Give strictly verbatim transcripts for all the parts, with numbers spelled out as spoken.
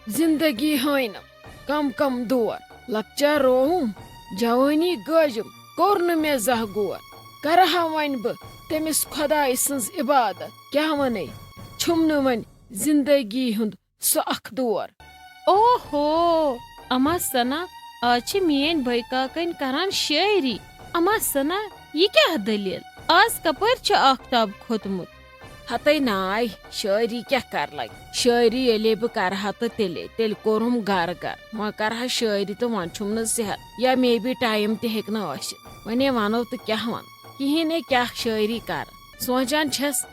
زندگی ہٲینم کم کم دور۔ لۄکچار رووُم، جوٲنی گٲجِم، کوٚر نہٕ مےٚ زانٛہہ غور۔ کرٕ ہا وۄنۍ بہٕ تٔمِس خۄدایہِ سٕنٛز عبادت۔ کیٛاہ وَنے، چھُم نہٕ وۄنۍ زندگی ہُنٛد سُہ اکھ دور۔ اوہو، اما ثنا، آز چھِ میٲنۍ بٲے کاکَنۍ کران شٲعری۔ اما ثنا، یہِ کیٛاہ دٔلیٖل؟ آز کپٲرۍ چھُ آفتاب کھوٚتمُت؟ ہتے ناے، شٲعری کیٛاہ کر لگہِ؟ شٲعری ییٚلے بہٕ کرٕ ہا تہٕ تیٚلے، تیٚلہِ کوٚرُم گرٕ گرٕ۔ وۄنۍ کرٕ ہا شٲعری تہٕ وۄنۍ چھُم نہٕ صحت، یا مے بی ٹایم تہِ ہیٚکہِ نہٕ ٲسِتھ۔ وۄنۍ ہے وَنو تہٕ کیٛاہ وَنہٕ؟ کِہیٖنۍ ہے، کیٛاہ شٲعری کرٕ؟ سونٛچان چھَس،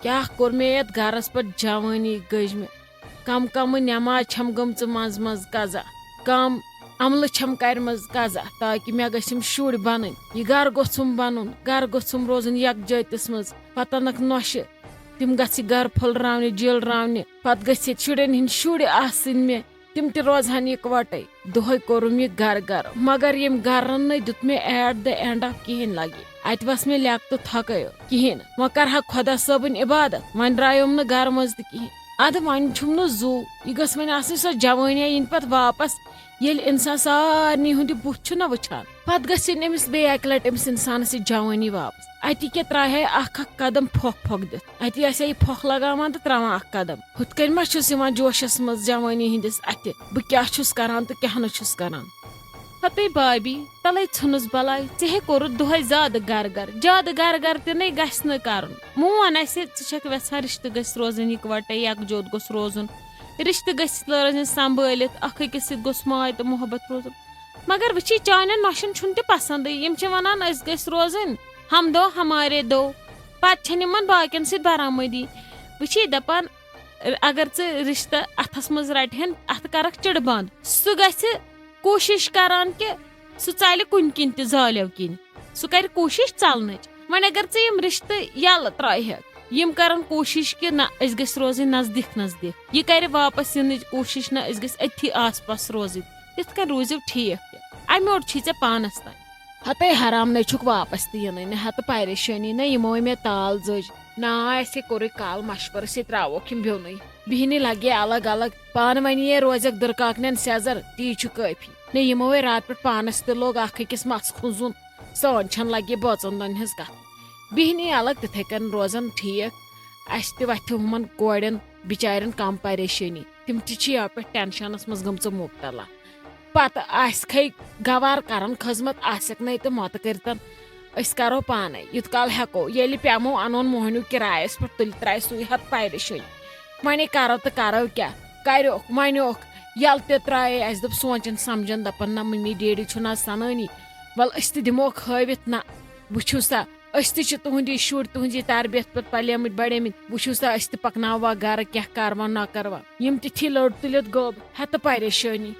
کیٛاہ کوٚر مےٚ یَتھ گرس پٮ۪ٹھ جوٲنی گٔج مےٚ۔ کم کم نٮ۪ماز چھم گٔمژٕ منٛز منٛز قضا، کم عملہٕ چھم کرِمژ قضا، تاکہ مےٚ گژھم شُرۍ بنٕنۍ۔ یہِ گرٕ گوٚژھم بنُن، گرٕ گوٚژھم روزُن یکجٲتِس منٛز۔ پتہٕ انکھ نۄشہِ، تِم گژھِ گرٕ پھٔلراونہِ، جیلراونہِ۔ پتہٕ گژھِ شُرٮ۪ن ہٕنٛدۍ شُرۍ آسٕنۍ مےٚ، تِم تہِ روزہن یکوٹے۔ دۄہے کوٚرُم یہِ گرٕ گرٕ، مگر ییٚمۍ گرن نَے دیُت مےٚ at the end of کِہیٖنۍ لگہِ۔ اتہِ وس مےٚ لیٚکہٕ تہٕ تھۄکے کِہیٖنۍ۔ وۄنۍ کرٕ ہا خۄدا صٲبٕنۍ عبادت، وۄنۍ درٛایوم نہٕ گرٕ منٛز تہِ کِہیٖنۍ۔ ادٕ وۄنۍ چھُم نہٕ زُو، یہِ گٔژھ وۄنۍ آسٕنۍ سۄ جوٲنی یِنۍ پتہٕ واپس، ییٚلہِ انسان سارنٕے ہُنٛد یہِ بُتھ چھُنہ وٕچھان۔ پتہٕ گژھِ یِنۍ أمِس بیٚیہِ اکہِ لٹہِ أمِس انسانس یہِ جوٲنی واپس۔ اتی کیٛاہ ترٛایہِ ہا اکھ اکھ قدم پھۄکھ پھۄکھ دِتھ، اتی آسہِ ہا یہِ پھۄکھ لگاوان تہٕ ترٛاوان اکھ قدم۔ ہُتھ کٔنۍ ما چھُس یِوان جوشس منٛز جوٲنی ہٕنٛدِس اتھِ، بہٕ کیٛاہ چھُس کران تہٕ کیٛاہ نہٕ چھُس کران؟ ہتے بابی، تلے ژھٕنُس بلاے، ژےٚ ہے کوٚرُتھ دۄہے زیادٕ گرٕ گرٕ۔ زیادٕ گرٕ گرٕ تہِ نے گژھِ نہٕ کرُن۔ مون اسہِ، ژٕ چھکھ یژھان رشتہٕ گژھِ روزٕنۍ یکوٹے، یکجوت گوٚژھ روزُن، رشتہٕ گژھِ روزٕنۍ سنبھٲلِتھ، اکھ أکِس سۭتۍ گوٚژھ ماے تہٕ محبت روزُن۔ مگر وٕچھی، چانٮ۪ن نۄشن چھُنہٕ تہِ پسندٕے۔ یِم چھِ ونان، أسۍ گٔژھۍ روزٕنۍ ہم دو ہمارے دو۔ پتہٕ چھنہٕ یِمن باقین سۭتۍ برآمدی۔ وٕچھی، دپان، اگر ژٕ رشتہٕ اتھس منٛز رٹہِ ہن، اتھ کرکھ چِڑٕ بند۔ سُہ گژھِ کوٗشش کران کہِ سُہ ژلہِ کُنہِ کِنۍ تہِ زالیو کِنۍ۔ سُہ کرِ کوٗشش ژلنٕچ۔ وۄنۍ اگر ژٕ یِم رشتہٕ یلہٕ ترٛایہِ ہکھ، یِم کرن کوٗشش کہِ نہ، أسۍ گٔژھۍ روزٕنۍ نزدیٖک نزدیٖک۔ یہِ کرِ واپس یِنٕچ کوٗشش، نہ، أسۍ گٔژھۍ أتھی آس پاس روزٕنۍ۔ تِتھ کٔنۍ روٗزِو ٹھیٖک تہِ۔ امہِ اوٚڑ چھُے ژےٚ پانس تام۔ ہتے حرام، نَے چھُکھ واپس تہِ یِنٕے، نہ ہتہٕ پریشٲنی، نہ یِمو مےٚ تال زٔج۔ نہ آسہِ کوٚرُے کال مشورٕ سۭتۍ ترٛاووکھ یِم بیوٚنُے۔ بِہنہِ لگے الگ الگ، پانہٕ ؤنی یے روزٮ۪کھ دٕرکاکنٮ۪ن سیزر، تی چھُ کٲفی۔ نہ یِمو ہے راتہٕ پٮ۪ٹھ پانس تہِ لوگ اکھ أکِس مس کھُنزُن، سٲنۍ چھَنہٕ لگے بٲژن دۄن ہٕنٛز کتھ۔ بِہنہِ الگ، تِتھے کٔنۍ روزن ٹھیٖک۔ اسہِ تہِ وتھِ ہُمن کورٮ۪ن بچارٮ۪ن کم پریشٲنی، تِم تہِ چھِ یپہٕ پٮ۪ٹھ ٹینشنس منٛز گٔمژٕ مبتلا۔ پتہٕ آسہِ کھے گوار کران خدمت، آسٮ۪کھ نَے تہٕ مۄتہٕ کٔرتن۔ أسۍ کرو پانے یوٗت کال ہٮ۪کو، ییٚلہِ پیمو انون موہنیو کرایس پٮ۪ٹھ، تُلہِ ترایہِ سُے ہتہٕ پریشٲنی۔ وۄنۍ کرو تہٕ کرو کیٛاہ؟ کریوکھ، مانیوکھ، یلہٕ تہِ ترایے۔ اسہِ دوٚپ سونٛچن سمجھن، دپن نہ، ممی ڈیڈی چھُنہٕ آز سنٲنی، ول أسۍ تہِ دِموکھ ہٲوِتھ۔ نہ، وٕچھِو سا، أسۍ تہِ چھِ تُہنٛدی شُرۍ، تُہنٛزی تربیت پٮ۪ٹھ پلیمٕتۍ بڑیمٕتۍ، وٕچھِو سا، أسۍ تہِ پکناووا گرٕ، کیٛاہ کروا نہ کروا۔ یِم تِتھی لٔڑ تُلِتھ غٲب، ہتہٕ پریشٲنی۔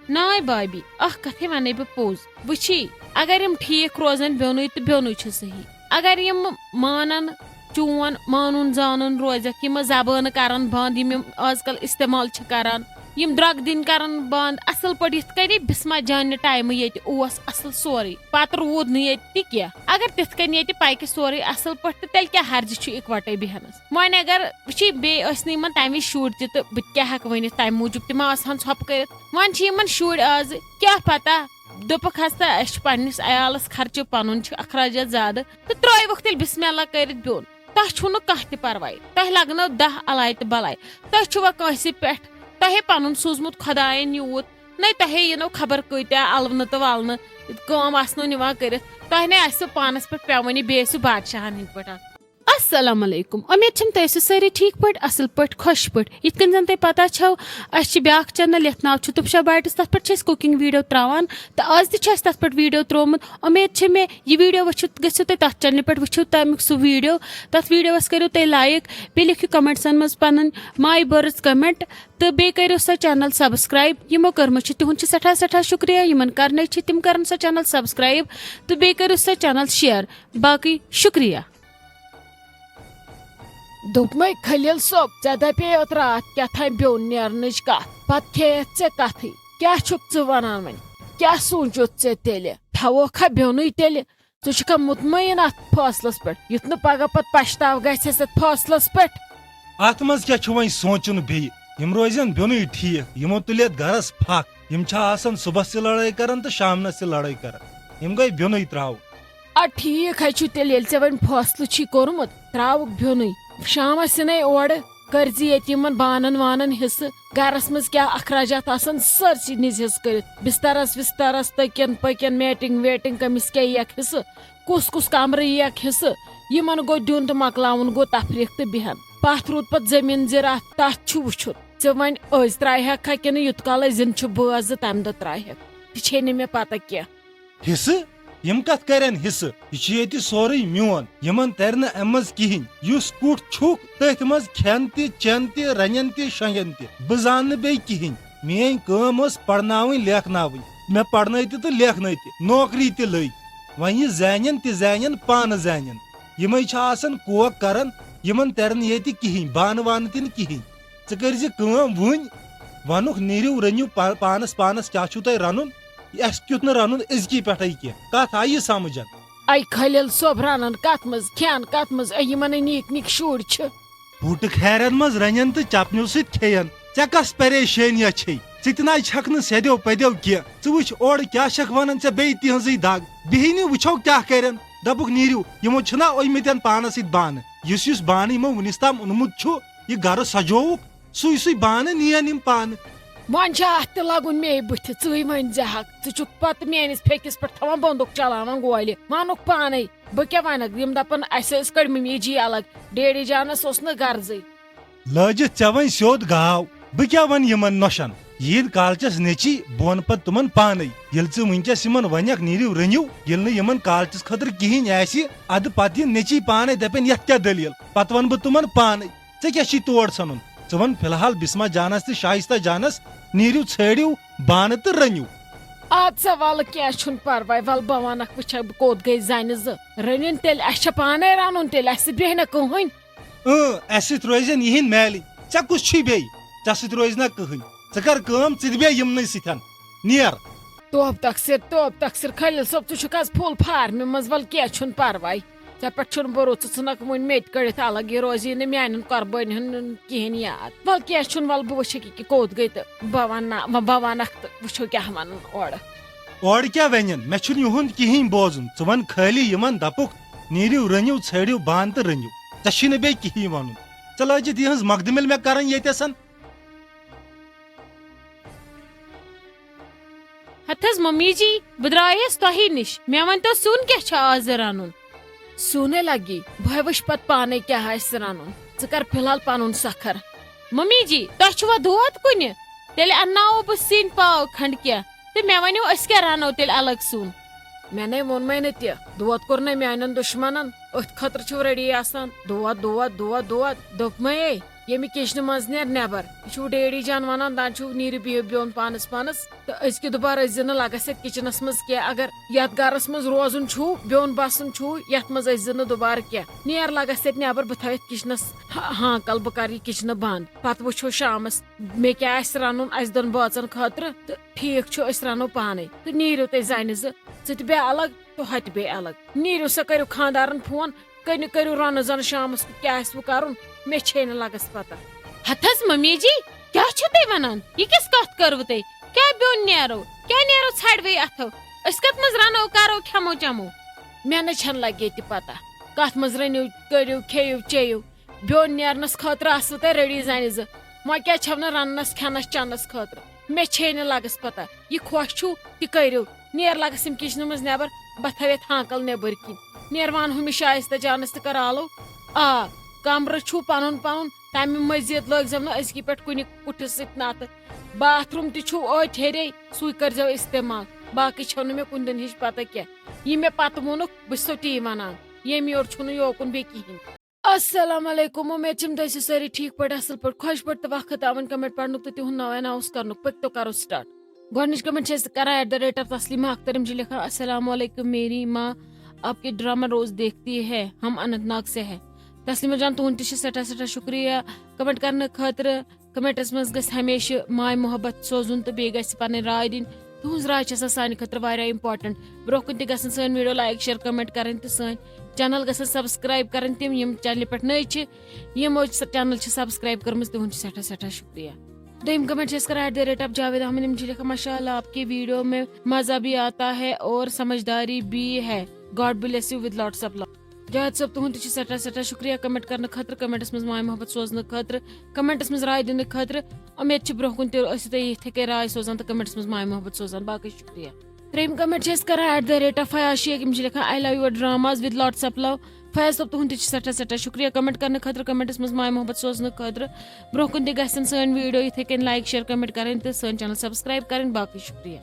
ناے بابی، اکھ کتھے ونے بہٕ پوٚز۔ وٕچھی، اگر یِم ٹھیٖک روزن بیوٚنُے تہٕ بیوٚنُے چھُ صحیح۔ اگر یِم مانن، چون مانُن زانُن روزٮ۪کھ، یِم زبٲنہٕ کرن بنٛد، یِم یِم آز کل استعمال چھِ کران، یِم درٛۄگہٕ دِنۍ کرن بنٛد، اصل پٲٹھۍ یِتھ کٔنۍ بسمہ جانہِ ٹایمہٕ ییٚتہِ اوس اصل سورُے، پتہٕ روٗد نہٕ ییٚتہِ تہِ کینٛہہ۔ اگر تِتھ کٔنۍ ییٚتہِ پکہِ سورُے اصل پٲٹھۍ، تہٕ تیٚلہِ کیٛاہ حرجہِ چھُ اکوٹے بیہنس؟ وۄنۍ اگر وٕچھی، بیٚیہِ ٲسۍ نہٕ یِمن تمہِ وِزِ شُرۍ تہِ، تہٕ بہٕ تہِ کیٛاہ ہٮ۪کہٕ ؤنِتھ، تمہِ موٗجوٗب تہِ ما آسہٕ ہن ژھۄپہٕ کٔرِتھ۔ وۄنۍ چھِ یِمن شُرۍ آزٕ، کیٛاہ پتہ، دوٚپُکھ ہسا، اسہِ چھُ پننِس عیالس خرچہٕ، پنُن چھُ اخراجات زیادٕ، تہٕ ترٲیوُکھ تیٚلہِ بسم اللہ کٔرِتھ بیوٚن۔ تۄہہِ چھُو نہٕ کانٛہہ تہِ پرواے، تۄہہِ لگنو دَہ الاے تہٕ بلاے، تۄہہِ چھُوا کٲنٛسہِ پٮ۪ٹھ؟ تۄہے پنُن سوٗزمُت خۄداین یوٗت، نَے تۄہے یِنو خبر کۭتیاہ الونہٕ تہٕ ولنہٕ، کٲم آسنو نِوان کٔرِتھ، تۄہہِ نَے آسِوٕ پانس پٮ۪ٹھ پٮ۪وٲنی، بیٚیہِ ٲسِو بادشاہن ہٕنٛدۍ پٲٹھۍ۔ السلام علیکم، امید چھم تُہۍ ٲسِو سٲری ٹھیٖک پٲٹھۍ، اصل پٲٹھۍ، خۄش پٲٹھۍ۔ یِتھ کٔنۍ زن تۄہہِ پتہ چھو، اسہِ چھِ بیٛاکھ چینل، یتھ ناو چھُ تُپشا بایٹس، تتھ پٮ۪ٹھ چھِ أسۍ cooking video تراوان، تہٕ آز تہِ چھُ اسہِ تتھ پٮ۪ٹھ video ترٛوومُت۔ امید چھِ مےٚ، یہِ video وٕچھِتھ گٔژھِو تُہۍ تتھ چینلہِ پٮ۪ٹھ، وٕچھِو تمیُک سُہ video، تتھ videoس کٔرِو تُہۍ like، بیٚیہِ لیکھِو commentsن منٛز پنٕنۍ my words comment، تہٕ بیٚیہِ کٔرِو سۄ channel subscribe، یِمو کٔرمٕژ چھِ، تِہُنٛد چھُ سٮ۪ٹھاہ سٮ۪ٹھاہ شُکریہ، یِمن کرنٕے چھِ، تِم کرن سۄ channel subscribe، تہٕ بیٚیہِ کٔرِو سۄ channel share۔ باقٕے شُکریہ۔ دوٚپمَے خلیل صٲب، ژےٚ دَپے یوت راتھ کیٛاہ تام بیوٚن نیرنٕچ کَتھ، پَتہٕ کھیٚیَتھ ژےٚ کَتھٕے۔ کیٛاہ چھُکھ ژٕ وَنان وۄنۍ؟ کیٛاہ سوٗنٛچُتھ ژےٚ تیٚلہِ؟ تھاووکھا بیوٚنُے تیٚلہِ؟ ژٕ چھُکھا مطمئن اَتھ فٲصلَس پٮ۪ٹھ، یُتھ نہٕ پَگاہ پَتہٕ پَشتاو گژھٮ۪س اَتھ فٲصلَس پٮ۪ٹھ؟ اَتھ منٛز کیٛاہ چھُ وۄنۍ سونٛچُن بیٚیہِ؟ یِم روزن بیوٚنُے ٹھیٖک۔ یِمو تُلہِ یتھ گرس پھکھ۔ یِم چھِ آسان صُبحس تہِ لڑٲے کران تہٕ شامنس تہِ لڑٲے کران۔ یِم گٔے بیوٚنُے ترٛاوُن۔ اَدٕ ٹھیٖک حظ چھُ، تیٚلہِ ییٚلہِ ژےٚ وۄنۍ فٲصلہٕ چھی کوٚرمُت، ترٛاوُکھ بیوٚنُے۔ شامس یِنَے اورٕ، کٔرۍ زِ ییٚتہِ یِمن بانن وانن حصہٕ، گرس منٛز کیٛاہ اخراجات آسن، سٲرسٕے نِز حصہٕ کٔرِتھ۔ بسترس وسترس، تٔکین پٔکین، میٹنگ ویٹنگ، کٔمِس کیٛاہ یِیَکھ حصہٕ، کُس کُس کمرٕ یِیَکھ حصہٕ، یِمن گوٚو دیُن تہٕ مۄکلاوُن گوٚو تفریٖق تہٕ بیہن۔ پتھ روٗد پتہٕ زٔمیٖن زِراعت، تتھ چھُ وُچھُن۔ ژےٚ وۄنۍ أزۍ ترٛایہِ ہکھا کِنہٕ یُت کال أسۍ زِندٕ چھِ بٲژ زٕ، تمہِ دۄہ ترٛایہِ ہکھ، تہِ چھے نہٕ مےٚ پتہ کینٛہہ۔ حصہٕ؟ یِم کتھ کرن حصہٕ؟ یہِ چھُ ییٚتہِ سورُے میون۔ یِمن ترِ نہٕ امہِ منٛز کِہینۍ۔ یُس کُٹھ چھُکھ، تٔتھۍ منٛز کھٮ۪ن تہِ، چٮ۪ن تہِ، رنٮ۪ن تہِ، شۄنٛگٮ۪ن تہِ۔ بہٕ زانہٕ نہٕ بیٚیہِ کِہینۍ۔ میٲنۍ کٲم ٲس پرناوٕنۍ، لیکھناوٕنۍ۔ مےٚ پرنٲے تہِ تہٕ لیکھنٲے تہِ، نوکری تہِ لٔج۔ وۄنۍ یہِ زانن تہِ زانن، پانہٕ زانن۔ یِمے چھِ آسان کوک کران، یِمن ترِ نہٕ ییٚتہِ کِہینۍ، بانہٕ وانہٕ تہِ نہٕ کِہینۍ۔ ژٕ کٔرۍ زِ کٲم وُنۍ، ونُکھ، نیٖرِو رٔنِو پا-، پانس پانس کیٛاہ چھُو تۄہہِ رنُن، اَسہِ کیُتھ نہٕ رنُن أزکی پٮ۪ٹھے کینٛہہ۔ کتھ آیہِ یہِ سمجھ؟ اَے خلیل صٲب، رنان کتھ منٛز، کھٮ۪ن کتھ منٛز؟ اَے یِمن ہے نیٖک نیٖک شُرۍ چھِ۔ بوٗٹہٕ کھیرن منٛز رنن تہٕ چپنیو سۭتۍ کھیٚین۔ ژےٚ کس پریشٲنیا چھے؟ ژٕ تہِ نہ چھکھ نہٕ سیدیو پدیو کینٛہہ۔ ژٕ وٕچھ، اورٕ کیٛاہ چھکھ ونان، ژےٚ بیٚیہِ تِہنٛزٕے دگ۔ بِہِی نہٕ، وٕچھو کیٛاہ کرن۔ دپُکھ، نیٖرِو، یِمو چھِنہ أنۍ مٕتٮ۪ن پانس سۭتۍ بانہٕ۔ یُس یُس بانہٕ یِمو وُنِس تام اوٚنمُت چھُ، یہِ گرٕ سجووُکھ، سُے سُے بانہٕ نِین یِم پانہٕ۔ وۄنۍ چھِ اتھ تہِ لگُن مے بٕتھِ، ژٕے ؤنۍ زِ حق۔ ژٕ چھُکھ پتہٕ میٲنِس پھیٚکِس پٮ۪ٹھ تھاوان بندوٗق چلاوان گولہِ۔ ونُکھ پانے، بہٕ کیٛاہ ونکھ؟ یِم دپن اسہِ ٲسۍ کٔڑمٕتۍ یہِ جی الگ، ڈیڈی جانس اوس نہٕ غرضٕے۔ لٲجِتھ ژےٚ وۄنۍ سیوٚد گاو، بہٕ کیٛاہ ونہٕ یِمن نۄشن؟ یِہِنٛدۍ کالچس نیٚچی، بہٕ ونہٕ پتہٕ تِمن پانے۔ ییٚلہِ ژٕ وٕنکیٚس یِمن ونکھ، نیٖرِو رٔنِو، ییٚلہِ نہٕ یِمن کالچس خٲطرٕ کِہینۍ آسہِ، ادٕ پتہٕ یِن نیٚچی پانے، دپن، یتھ کیٛاہ دٔلیٖل؟ پتہٕ ونہٕ بہٕ تِمن پانے۔ ژےٚ کیٛاہ چھی تور ژھٕنُن؟ ژٕ وَن فی الحال بسمہ جانس تہٕ شائستہ جانس، نیٖرِو ژھٲنٛڈِو بانہٕ تہٕ رٔنِو۔ اَدٕ سا وَلہٕ، کینٛہہ چھُنہٕ پرواے، وَلہٕ بہٕ وَنکھ، وٕچھکھ بہٕ کوٚت گٔے زَنہِ زٕ۔ رٔنِن تیٚلہِ، اَسہِ چھا پانَے رَنُن تیٚلہِ، اَسہِ سۭتۍ بیٚہہِ نہ کٕہٕنۍ۔ اۭں، اَسہِ سۭتۍ روزن یِہِنٛدۍ میلٕنۍ۔ ژےٚ کُس چھُے بیٚیہِ؟ ژےٚ سۭتۍ روزِ نہ کٕہٕنۍ۔ ژٕ کر کٲم، ژٕ تہِ بیٚہہ یِمنٕے سۭتٮ۪ن۔ نیر۔ توبہٕ تقصیر، توبہٕ تقصیر، خلیل صٲب، ژٕ چھُکھ آز فُل فارمہِ منٛز، وَلہٕ کینٛہہ چھُنہٕ پرواے۔ ژےٚ پٮ۪ٹھ چھُنہٕ بھروسہٕ، ژٕ ژھٕنکھ وۄنۍ مےٚ تہِ کٔڑِتھ الگ، یہِ روزی نہٕ میانٮ۪ن قۄربٲنۍ ہُنٛد کِہینۍ یاد۔ وَلہٕ کینٛہہ چھُنہٕ، وَلہٕ بہٕ وٕچھکھ یہِ کہِ کوٚت گٔے تہٕ بہٕ وَنہٕ نا-، بہٕ وَنکھ تہٕ وٕچھو کیٛاہ وَنَن اورٕ۔ اورٕ کیٛاہ وَنن؟ مےٚ چھُنہٕ یِہُنٛد کِہینۍ بوزُن۔ ژٕ وَن خٲلی یِمن، دَپُکھ، نیٖرِو رٔنِو، ژھٲنٛڈِو بانہٕ تہٕ رٔنِو۔ ژےٚ چھُے نہٕ بیٚیہِ کِہینۍ وَنُن۔ ژےٚ لٲجِتھ یِہٕنٛز مۄقدِمِل مےٚ کَرٕنۍ ییٚتٮ۪سَن۔ ہتہٕ حظ ممی جی، بہٕ درٛایس تۄہی نِش۔ مےٚ ؤنۍتو، سیُن کیٛاہ چھُ آز رنُن؟ سیُن ہے لگی، بہٕ ہے وٕچھٕ پتہٕ پانے کیٛاہ آسہِ رنُن۔ ژٕ کر فی الحال پنُن سکھر۔ ممی جی، تۄہہِ چھُوا دود کُنہِ؟ تیٚلہِ انناوو بہٕ سِنۍ پاو کھنٛڈ کینٛہہ تہٕ مےٚ ؤنِو، أسۍ کیٛاہ رنو تیٚلہِ الگ سیُن؟ مےٚ نے ووٚنمے نہٕ تہِ، دود کوٚر نے میانٮ۪ن دُشمنن۔ أتھۍ خٲطرٕ چھِو ریڈی آسان۔ دود، دود، دود، دود۔ دوٚپمَے، ییٚمہِ کِچنہٕ منٛز نیر نٮ۪بر۔ یہِ چھُو ڈیڈی جان وَنان، دَپان چھُو، نیٖرِو بِہِو بیوٚن پانَس پانَس۔ تہٕ أزکہِ دُبارٕ ٲسۍ زِ نہٕ لَگَس یَتھ کِچنَس منٛز کینٛہہ۔ اگر یَتھ گَرَس منٛز روزُن چھُو، بیوٚن بَسُن چھُو، یَتھ منٛز ٲسۍ زِ نہٕ دُبارٕ کینٛہہ۔ نیر لَگَس ییٚتہِ نٮ۪بر، بہٕ تھاوٕ یَتھ کِچنَس ہا-، ہانکَل، بہٕ کَرٕ یہِ کِچنہٕ بنٛد۔ پَتہٕ وٕچھو شامَس مےٚ کیٛاہ آسہِ رَنُن اَسہِ دۄن بٲژَن خٲطرٕ۔ تہٕ ٹھیٖک چھُ، أسۍ رَنو پانَے۔ تہٕ نیٖرِو تُہۍ زَنہِ زٕ، ژٕ تہِ بیٚہہ الگ تہٕ ہۄ تہِ بیٚہہِ الگ۔ نیٖرِو سا، کٔرِو خانٛدارَن فون، کٔنہِ کٔرِو رنہٕ زنہٕ شامس کیُتھ کیٛاہ آسِوٕ کرُن، مےٚ چھے نہٕ لگس پتہ۔ ہتہٕ حظ ممی جی، کیٛاہ چھِو تُہۍ ونان؟ یہِ کِژھ کتھ کٔروٕ تۄہہِ؟ کیٛاہ بیوٚن نیرو؟ کیٛاہ نیرو ژھڑوے اتھو؟ أسۍ کتھ منٛز رنو کرو کھٮ۪مو چٮ۪مو؟ مےٚ نہ چھنہٕ لگہِ ییٚتہِ پتہ، کتھ منٛز رٔنِو، کٔرِو، کھیٚیِو، چیٚیِو۔ بیوٚن نیرنس خٲطرٕ آسوٕ تۄہہِ ریڈی زنہِ زٕ۔ وۄنۍ کیٛازِ چھَو نہٕ رننس کھٮ۪نس چٮ۪نس خٲطرٕ؟ مےٚ چھے نہٕ لگس پتہ۔ یہِ خۄش چھُو تہِ کٔرِو۔ نیر لگس یِم کِچنہٕ منٛز نٮ۪بر، بہٕ تھاوٕ یتھ ہانکل نیبر کِنۍ۔ نیر وان ہُمِس شایستہ جانس تہِ کر آلو۔ آ، کمرٕ چھُو پنُن پنُن، تمہِ مزید لٲگزیو نہٕ أزکی پٮ۪ٹھ کُنہِ کُٹھِس سۭتۍ نتہٕ۔ باتھ روم تہِ چھُو أتھۍ ہیٚرے، سُے کٔرزیو استعمال۔ باقٕے چھو نہٕ مےٚ کُنہِ دِنہٕ ہِچ پتہ کینٛہہ۔ یہِ مےٚ پتہٕ ووٚنُکھ، بہٕ چھسو تی ونان۔ ییٚمہِ یورٕ چھُنہٕ یوکُن بیٚیہِ کِہینۍ۔ السلام علیکم، امید چھم تُہۍ ٲسِو سٲری ٹھیٖک پٲٹھۍ، اصل پٲٹھۍ، خۄش پٲٹھۍ تہٕ وقت تاوان کمنٹ پرنُک تہٕ تِہُنٛد ناو اناؤنس کرنُک۔ پٔکۍ تو کرو سٹارٹ۔ گۄڈٕنِچ کمنٹ چھِ اَسہِ کران ایٹ دی ریٹ آف تسلیمہ اختر، یِم چھِ لیکھان، السلام علیکم، میری ماں آپ کے ڈرامہ روز دیکھتی ہے، ہم اننت ناگ سے ہے۔ تسلیمہ جان، تُہُنٛد تہِ چھِ سٮ۪ٹھاہ سٮ۪ٹھاہ شُکریہ کمنٹ کرنہٕ خٲطرٕ۔ کمنٹس منٛز گژھِ ہمیشہِ ماے محبت سوزُن تہٕ بیٚیہِ گژھِ پنٕنۍ راے دِنۍ۔ تُہٕنٛز راے چھِ آسان سانہِ خٲطرٕ واریاہ امپارٹنٹ۔ برونٛہہ کُن تہِ گژھن سٲنۍ ویڈیو لایک، شیئر، کمنٹ کرٕنۍ تہٕ سٲنۍ چینل گژھن سبسکرائب کرٕنۍ۔ تِم یِم چینلہِ پٮ۪ٹھ نٔے چھِ، یِمو چینل چھِ سبسکرائب کٔرمٕژ، تِہُنٛد چھُ سٮ۪ٹھاہ سٮ۪ٹھاہ شُکریہ۔ دوٚیِم کمنٹ چھِ أسۍ کران at the rate of Javed Ahmad, یِم چھِ لیکھان، ماشاء اللہ، آپ کے ویڈیو میں مزہ بھی آتا ہے اور سمجھداری بھی ہے۔ God bless you with lots of love۔ Javed صٲب، تُہُنٛد تہِ چھُ سٮ۪ٹھاہ سٮ۪ٹھاہ شُکریہ کمنٹ کرنہٕ خٲطرٕ، کمنٹس منٛز ماے محبت سوزنہٕ خٲطرٕ، کمنٹس منٛز راے دِنہٕ خٲطرٕ۔ اُمید چھِ برونٛہہ کُن تہِ ٲسِو تُہۍ یِتھے کٔنۍ راے سوزان تہٕ کمنٹس منٛز ماے محبت سوزان۔ باقٕے شُکریہ۔ ترٛیٚیِم کمنٹ چھِ أسۍ کران at the rate of Fayaz Sheikh, یِم چھِ لیکھان، I love you drama with lots of love۔ Fayaz صٲب، تُہُنٛد تہِ چھُ سٮ۪ٹھاہ سٮ۪ٹھاہ شُکریہ کمنٹ کرنہٕ خٲطرٕ، کمنٹس منٛز ماے محبت سوزنہٕ خٲطرٕ۔ برونٛہہ کُن تہِ گژھن سٲنۍ ویڈیو یِتھے کٔنۍ لایک، شیئر، کمنٹ کرٕنۍ تہٕ سٲنۍ چینل سبسکرائب کرٕنۍ۔ باقٕے شُکریہ۔